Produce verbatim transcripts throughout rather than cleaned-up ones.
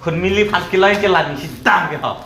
Khun mili phan kilai ke lan si dam ke ho.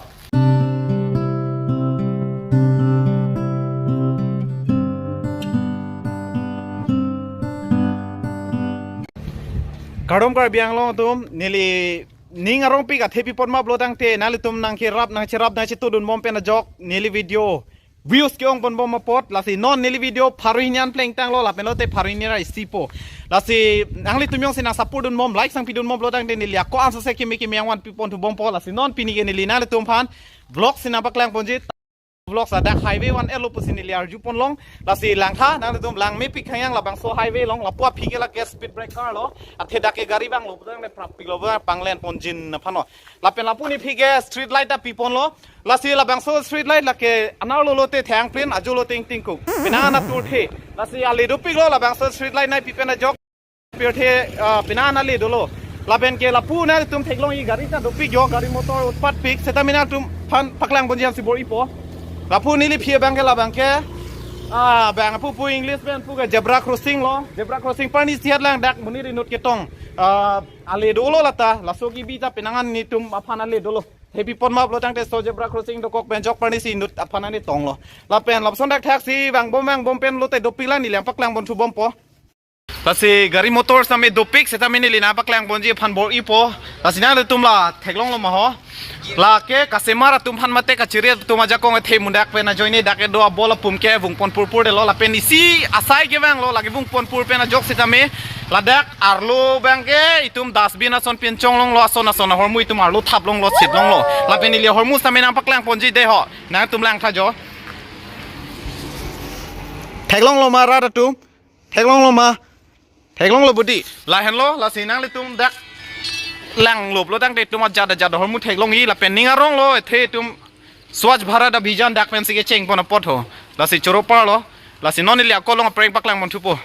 Kardom Karbi Anglong atum, neli ning arongpik athe pi apot ma pulo tangte nanglitum nangkerap nangcherap nangchetudun bom pen ajok neli video views ke-ong pon bom apot. Lasi non neli video pharo hini an plengtanglo lapen lote pharo hini ra isipo. Lasi nanglitum jongsi nang support dun bom, like sang pidun bom pulo tangte neli ako-an sose keme keme angvan pi pon thu bompo. Lasi non pini ke neli nanglitum aphan vlog si nangpaklang ponji. Vlog sa dak highway one elo pusi neli arju pon long. Lasi langtha, nanglitum lang mepik khang yang labangso highway along, lapu aphi ke lake speed breaker lo. Athe dak ke gari vanglo pulo tangte prap piklo pulo panglen ponjin aphan lo. Lapen lapu nephi ke street light ta pi ponlo. Lasi labangso street light lake anerlo lote thang prin, ajo lote ingtingkuk. Penang ana turthe. Lasi ale dopiklo labangso street light nangpi pen ajok. Pirthe, ah, penang ana le dolo. Lapen ke lapu nanglitum theklongji gari ta dopik jo, gari motor utpat pik. Seta mena atum aphan paklang ponji aphan si bor-ipo. Lapu neli aphi abang ke labang ke, ah, bang pu pu English pen pu ke zebra crossing lo. Zebra crossing parni sihat lang dak monit inut ketong. Ah, ale dolo lata, laso kebi ta penang an netum aphan ale dolo. Hepi pon ma pulo tangte laso zebra crossing dokok pen jok parni si inut aphan ani tonglo. Lapen lapuson dak thaksi vang bom vang bom pen lote dopik la neli nangpaklang pon thu bompo. Lasi gari motor same dopik seta mena neli nangpaklang ponji aphan bor-ipo. Lasi nanglitum la theklonglo ma ho. Lake kasemar atum aphan mate kachiri atum ajakong athe mundak pen ajoine dak kedo abol apum ke vung pon purpur detlo lapen isi asai ke vanglo lake vung pon pur pen ajok seta me ladak arlo abang ke itum dustbin ason pinchong longlo, ason ason ahormu itum arlo thap longlo, sip longlo. Lapen neli ahormu same nangpaklang ponji de ho. Nangtum langtha jo. Theklonglo ma rat atum. Theklonglo ma. Theklonglo budi. Lahenlo, lasi nanglitum dak langlo pulo tangte itum ajat ajat ahormu theklongji lapen ning aronglo athe itum Swachh Bharat Abhiyan dak pensi kecheng pon apot ho. Lasi choro parlo. Lasi non neli ako along aphrang paklang pon thupo.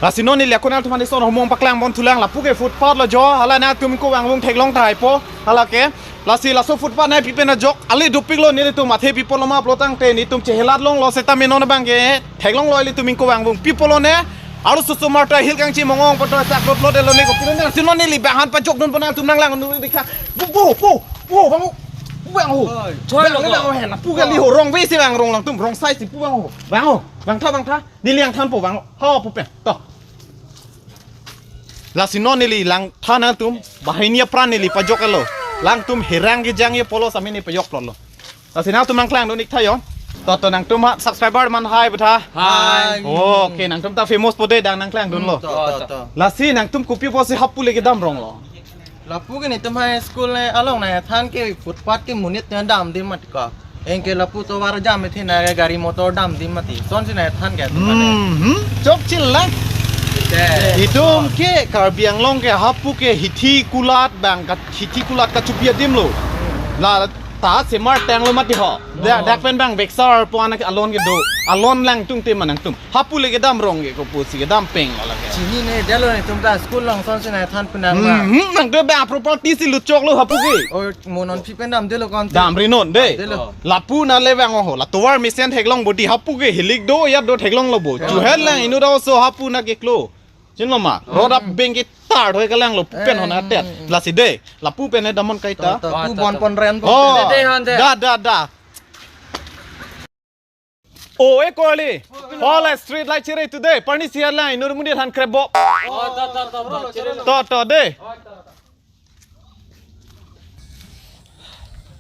Lasi non neli ako nangtum aphan ison ahormu paklang pon thulang, lapu ke footpath lo jo, hala nangtum ingkoi vangvung theklong tahai po, hala ke. Lasi laso footpath nangpi pen ajok, ale dopiklo nelitum athe pi apotlo ma pulo tangte netum chehelat longlo seta me non abang ke theklonglo ilitum ingkoi vangvung pi apotlo ne. Arlo osomar ta hill kangchim ong-ong poto sak plot plot detlo ne, kopi lo ne. Lasi non neli bang aphan pajok dun pon nangtum nanglang nu dikha. Bu bu bu bu vang. Bu vang ho. Oi, choi lo vang ko. Vang ho he, lapu ke li ho, wrong way si vang, wrong, nangtum wrong side si pu vang ho. Vang ho. Vangtha vangtha. Neli nangthanpo vang ho. Ho pu pen. To. Lasi non neli langtha nangtum, banghini apran neli pajok-etlo. Langtum herang kejang ye pulo same neli pajok plotlo. Lasi nangtum nangklang dun-ik tha jo. To to nangtum ha subscriber man hai butha. Hai. Okay, nangtum ta famous po de dang nangklang dunlo. To to to. Lasi nangtum kopi pusi hapu le kedam ronglo. Lapu ke netum high school ne along nangthan ke footpath ke monit ne damdim mati ko. Anke lapu tovar jam ethe na gari motor damdim mati. Sonsi nangthan ke atum mane. Hmm, hmm. Chokche la. Ite. Itum ke Karbi Anglong ke hapu ke hithi kulat bang ka hithi kulat kachupi adim lo. La ta semar tanglo mati ho. Da, oh, dak pen bang veksar po anak alon kedo. Alon langtung te ma nangtum. Hapu le kedam rong ke kopusi kedam peng la ke. Chinine detlo netum ta school along sonsi nangthan penang ma. Hmm, hmm, nangtum bang property si lutchoklo hapu ke. Oh, mo non phi pen damdetlo kon. Damri non de. Damdetlo. Lapu na le vang ho, la tovar mesen theklong bodi hapu ke hilik do ya do theklonglo bo. Oh. Chuhet lang inut aso hapu nangkeklo. Chinlo ma, road up beng ke tar thoi kalanglo pu pen hona tet. Eh, hmm, hmm. Lasi de, lapu pen he damon kaita. To, to, pu bon pon ren po. Oh, de, de, hon de. Da, da, da. Oh, eh, Korli. Hola street light chere today. Parni sihat lang, inut amonit aphan krepbo. Oh, to, to, to, to, chere lo. To, to, de.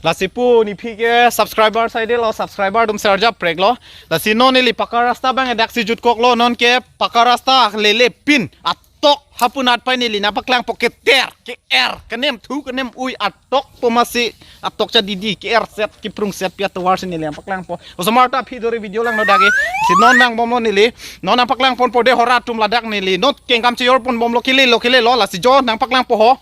Lasi pu nephi ke subscriber saidelo, subscriber atum share japreklo. Lasi non neli paka rasta bang daksi jutkoklo, non ke paka rasta lele pin atok hapu nat pai neli nangpaklangpo keter, ke-er, kenem thu, kenem ui atok po masi atok cha didi, ke-er set, keprung set pi atovar si neli nangpaklangpo. Osomar ta aphi dori video langno dagi. Si non nang bomlo neli, non nangpaklang ponpo de hora atum ladak neli. Not kengkam cheyor pon bomlo kele lo kele lo, lasi jo nangpaklangpo ho.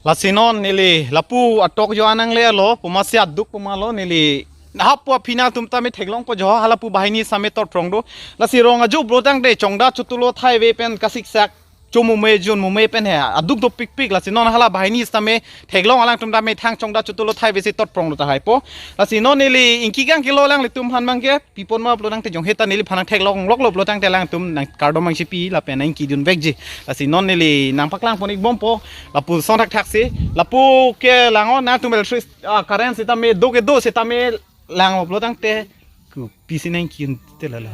Lasi non neli lapu atok jo anang le lo, puma si aduk puma lo neli. Hapu aphi nangtum tame theklongpo jo, halapu banghini same tor prong do. Lasi rong aju bro tang de chongda chutulo thai ve pen kasiksak. chomume jun mume pen he aduk dopikpik, lasi non hala banghini sitame theklong alangtum tame thang chongda chutulo thai vesi tot prong lo tahai po. Lasi non neli ingki kangkilo alanglitum aphan abang ke pi pon ma pulo tangte jong heta neliphan nangtheklong loklo pulo tangte alangtum nangkardom nangchipi lapen nangkidun vekji. Lasi non neli nangpaklang pon ik bompo lapuson thakthak si. Lapu ke lang-o nangtum electric, ah, current sitame do kedo sitame lang-o pulo tangte kopi si nangkin te lala.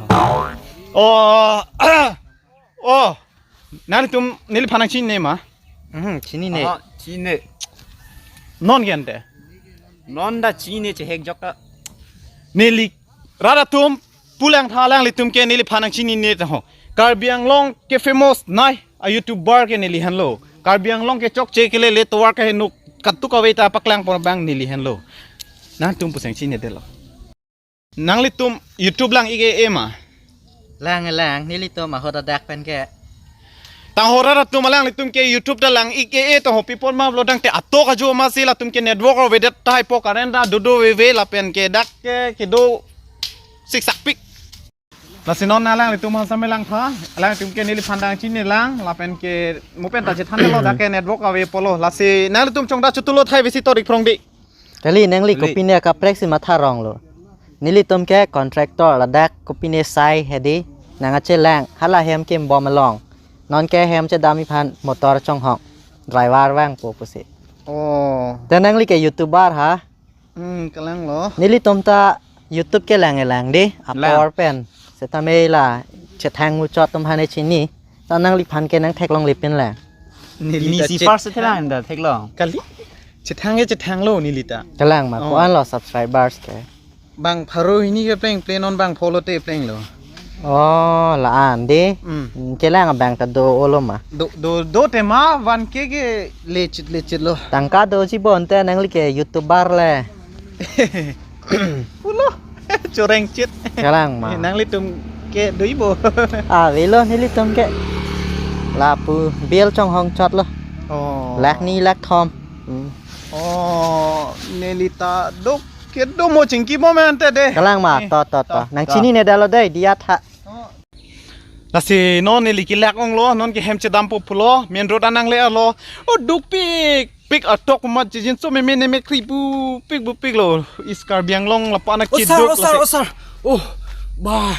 Oh, oh, nangtum neliphan nangchinine ma? Hmm, chinine. Ah, chinine. Non ke ante? Non ta chinine, chehek jok ta. Neli rat atum pulang tha alanglitum ke neliphan nangchinine ta ho. Karbi Anglong ke famous nai a YouTuber ke neli henlo. Karbi Anglong ke chokche kelele tovar ke henuk katuk kave ta paklang pon abang neli henlo. Nangtum puseng chinine detlo. Nanglitum YouTube lang ik e-e ma? Lang lang, nelitum ahut adak pen ke. Tangho rat atum alanglitum ke YouTube ta lang ik e-e tangho pi pon ma pulo tangte atok ajo ma si latum ke network avedet tahai po, current ta dodo veve lapen ke dak ke kedo siksakpik. Lasi non alanglitum aphan same lang tha, alanglitum ke neliphan nangchini lang lapen ke mo pen ta chethan lo dak ke network ave pulo. Lasi nanglitum chongda chutulo thai vesi tot ik prong di. Kali nangli Kali. Kopine kaprek si matha rong lo. Nelitum ke contractor ladak kopine sai hedi nangkachelang hala hem kim bom along. Non ke hem chedam iphan motor chonghong. Driver vangpo pusi. Oh. Te nangli ke YouTuber ha? Hmm, kalang lo. Nelitum ta YouTube ke lang-e lang di. Lang. Apor pen. Sitame la chethang muchot atum aphan e chini. Ta nangliphan ke nangtheklongle pin lang. Neli Neli ta si chet- first thelang da theklong. Kali. Chethang ke chethang lo neli ta. Kalang ma, Oh. ko-an lo subscribers ke? Bang pharo hini ke pleng pleng non bang pho lote pleng lo. Oh, la-an de. Hmm. Hmm, kelang abang ta do-olo ma? Do, do, do te ma one K ke lechet lechet lo. Tangka doji bonte nangli ke YouTuber le. Pulo. Choreng chit. Kalang ma. Eh, nanglitum ke doipo? Ah, avelo nelitum ke. Lapu bill chonghong chot lo. Oh. Lakh ni lakh thom. Hmm. Oh, neli ta dok kedo mo chingki mo mente de. Kalang ma, Eh, to, to, to. to, Nang to. chinine detlo de, diya tha. Oh. Lasi non neli kelak onglo, non ke hem chedampo pulo, main road anang le alo. Oh, dukpik, pik atok mat jijin so meme neme kri bupik bupik lo. Is Karbi Anglong lapu anak Oh, sir, keduk oh, sir, lasi. oh, sir. Oh, bah.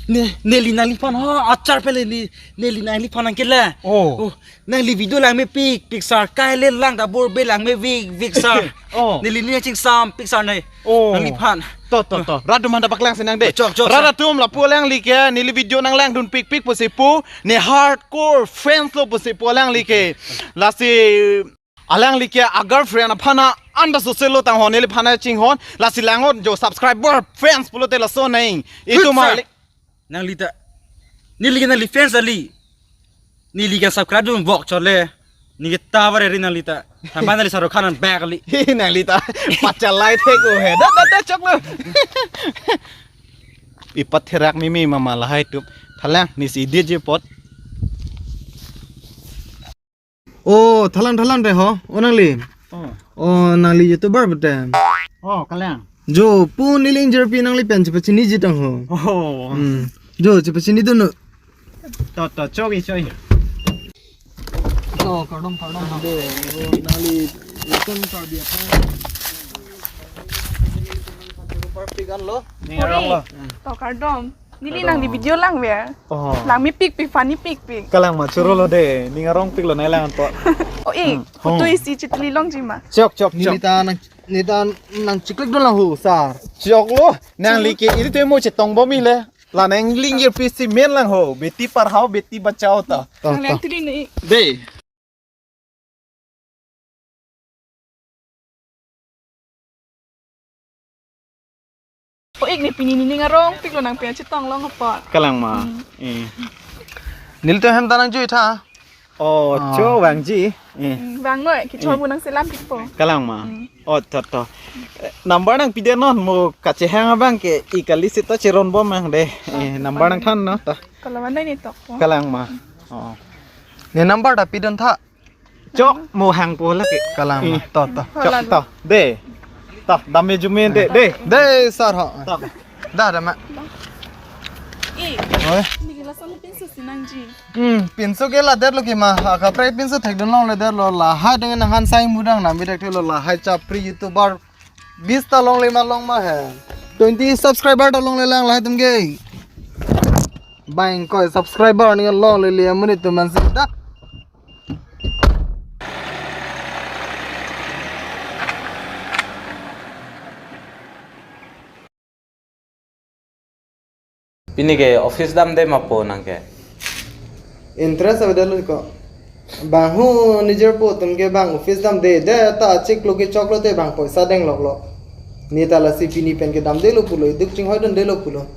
Ne, neli nangliphan ha, achar pele ni, neli nangliphan nangkele. Oh. Oh, nangli video lang mepikpik sir. Kaile lang ta bor be lang mevik vik sir. Oh. Neli ni chingsampik sir ne. Oh. Nangliphan. To, to, to. Rat atum aphan ta paklang si nang de. Chok, chok, Rat sir. atum lapu alangli ke neli video nanglangdun pikpik pusi pu. Ne hardcore fans lo pusi pu alangli ke. Lasi alangli ke a girlfriend aphan an ta sose lo tangho neliphan chinghon. Lasi lang-o jo subscriber fans pulote laso nang. Itu Good, ma sir. Nangli ta. Neli ke nangli fans ali. Neli ke subscribe dun vok chole. Neli ke ta bare ri nangli ta. Tamba nangli Shahrukh Khan an back ali. Hi, nangli ta. Pachalai thek o he. Da, da, da, chok lo. Ipat therak mimi mama lahai tup. Thalang, neli si D J pot. Oh, thalang thalang te ho. Oh, nangli. Oh. Oh, nangli YouTuber bete. Oh, kalang. Jo, pu neli ingjirpi nangli pen chepachiniji tangho. Oh. Hmm. Jo, chepachinidun no. To, to, chok i, chok i. To, kardom, kardom. De, oh, nangli ikan Karbi apa? Perfect an lo. Ning arong lo. To, kardom. Neli Hello. nangli video lang ver. Oh. Lang mepikpik, funny pikpik. Kalang ma choro lo de, ning arongpik lo nai lang to. Oh, eh, Hmm. photo Oh. isi chitli longji ma. Chok, chok, chok. Neli ta nang, neli ta nangchiklik dun lang ho, sir. Chok lo, nangli ke ili te mo chetong bom ile. La nangli ingjirpi si men lang ho, beti padhao, beti bachao ta. To, Nang to. lang tuli ni. De. O ik ni pini ni ning arongpik lo nang pen chetong long apot. Kalang ma. Hmm. Eh. Neli to hem ta nangjui tha. Oh, Ah. cho vangji. Eh. Hmm, vang noi, kechor Eh. bu nangselam pikpo. Kalang ma. Hmm. Oh, to to. Eh, number nangpi det non mo kachehang abang ke i kali sita cheron bom mang de. Eh, number nangthan non to. Kalawan nai ni tok po. Kalang ma. Oh. Ne number ta pidun tha. Chok mo hangpo lake. Kalang ma. Eh. To, to. Chok Hola. to. De. To, dam me jumen de. De. De, sir ho. To. Da, da ma. Eh, Oi. Ini gila Solo pinso si nangji. Hmm, pinso ke ladet lo ke ma, akaprek pinso thekdun longledetlo, lahai dong nang han sai mudang nami dek thelo, lahai chapri YouTuber bis ta longle ma long ma he. Twenty subscriber ta longle lang lahai atum ke. Bang koi subscriber ni longle le amonit atum man si da. Pini ke office damde ma po nang ke? Interest avedet lo ko. Bang hu nijor po atum ke bang office damde, de ta chiklo ke choklo te bang poisa deng loklo. Ne ta lasi pini pen ke damdelo pulo, iduk chinghoidundelo pulo.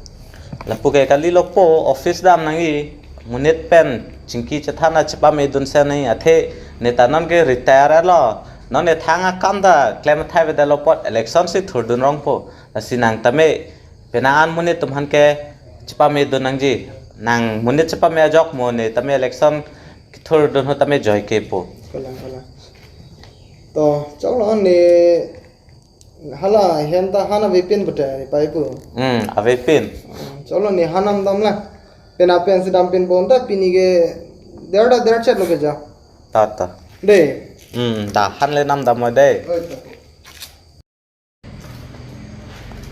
Lapu ke kalilo po, office dam nangji, monit pen chingki chethan a chepamedun si nangji, athe ne ta non ke retire lo. Non ne thang akam ta klem thai avedetlo apot election si thurdun rong po. Lasi nang tame penang an monit atum aphan ke chepamedun nangji. Nang monit chepame ajok mo, ne tame election kethurdun ho tame joike po. Kalang, kalang. To, choklo ne hala hem ta han avepin bete ne pai pu. Hmm, avepin. Choklo ne han namdam la. Pen apen si dampin pon ta pini ke der da der chet lo ke ja. Ta ta. De. Hmm, da han le namdam mo de. Oi ta.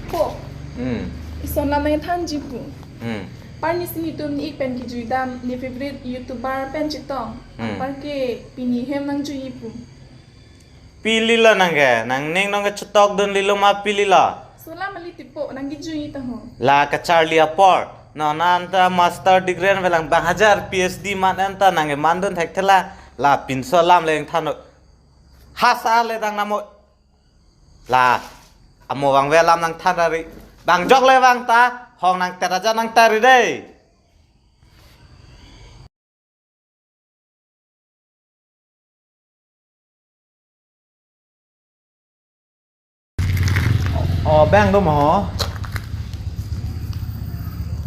Po. Hmm. Ison lam nangthanji pu. Hmm. Parni si netum ne ik pen kejui dam ne favorite YouTuber pen chetong. Hmm. Apar ke pini hem nangjuiji pu. Pili lo nang ke, nang ning nong ke chetokdunlelo ma pili lo. Solo mali tipo nang kejui ta ho. La kacharli apor. Non anta master degree an avelang bang hajar PhD man anta nang ke mandun thekthela. La pinso lam le nangthan. Hasa le dang namo. La, amo vangve alam nangthan ra ri. Bang jok le vang ta, hong nang tera ja nang tari dei. Oh, bang do ma ho?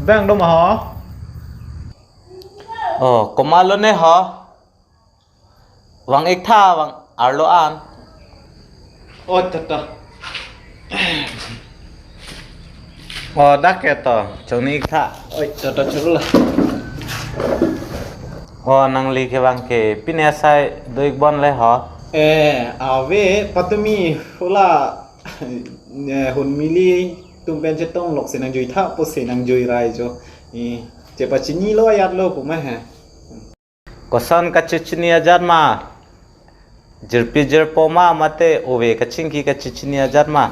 Bang do ma ho? Oh, komat lo ne ho? Vang ik tha, vang arlo an. Oh, ta ta. Oh, dak ke to, chongni ik tha. Oi, ta ta churla. Oh, nangli ke vang ke, pine asai do ik bon le ho. Eh, ave, patumi hula, eh, Hunmili atum pen chetong lok si nangjui tha, po si nangjui rai jo. Eh, chepachini lo ayat lo pu ma he. Koson kachechini ajat ma? Jirpi jirpo ma mate ove kachingki kachechini ajat ma?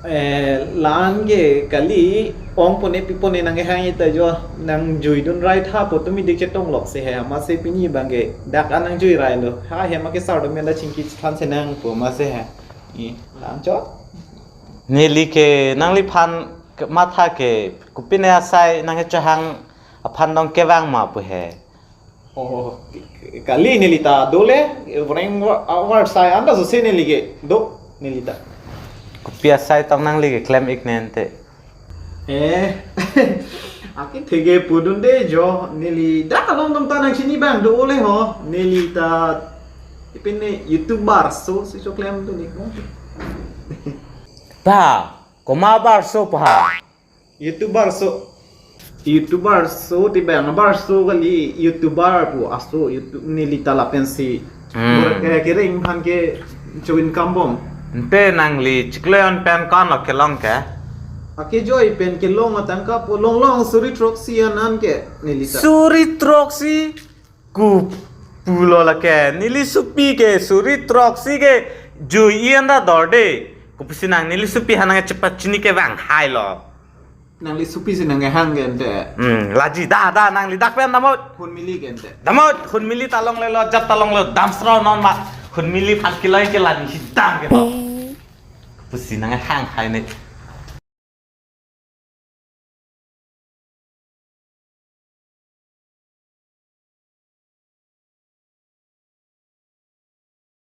Eh, la-an ke kali ong pone pi pone nang hang ita jo nangjuidun rai tha po tumi dik chetong lok si he ma se pini bang ke dak an nangjui rai lo. Ha he ma ke sar do mela chingki chethan si nang po ma se he. I, la-an cho? Neli ke nangliphan ke matha ke kopine asai nang ke chehang aphan dong kevang ma pu he. Oh, kali neli ta do le, voreng wa-, awar sai anda so se neli ke do, neli ta. Kopi asai tong nangli ke klem ik ne ante. Eh, ake thege pudun de jo, neli dak along dam ta nangchini bang do le ho, neli ta ipin ne YouTuber so, si cho klem do ni ko. Ba, komat bar so pa? YouTuber so. YouTuber so ti bang bar so kali YouTuber pu aso YouTube neli ta lapen si. Hmm. Bor ke kering phan ke cho income bom. Ante nangli chiklo jon pen ko-an lo kelong ke? Ake joi pen kelong atangka po long long suri throksi an an ke neli ta. Suri throksi? Ku pulo lake, neli sopi ke suri throksi ke jui ian da dorde. Kopusi nang neli sopi aphan nang chepachini kevang hai lo. Nangli sopi si nang hang ke ante. Hmm, laji da da nangli dak pen damot. Hunmili ke ante. Damot, Hunmili ta longlelo, jat ta longlo, damsrau non ma. Hunmili aphan kelong ke la neli dam ke to. Kopusi nang hang hai ne.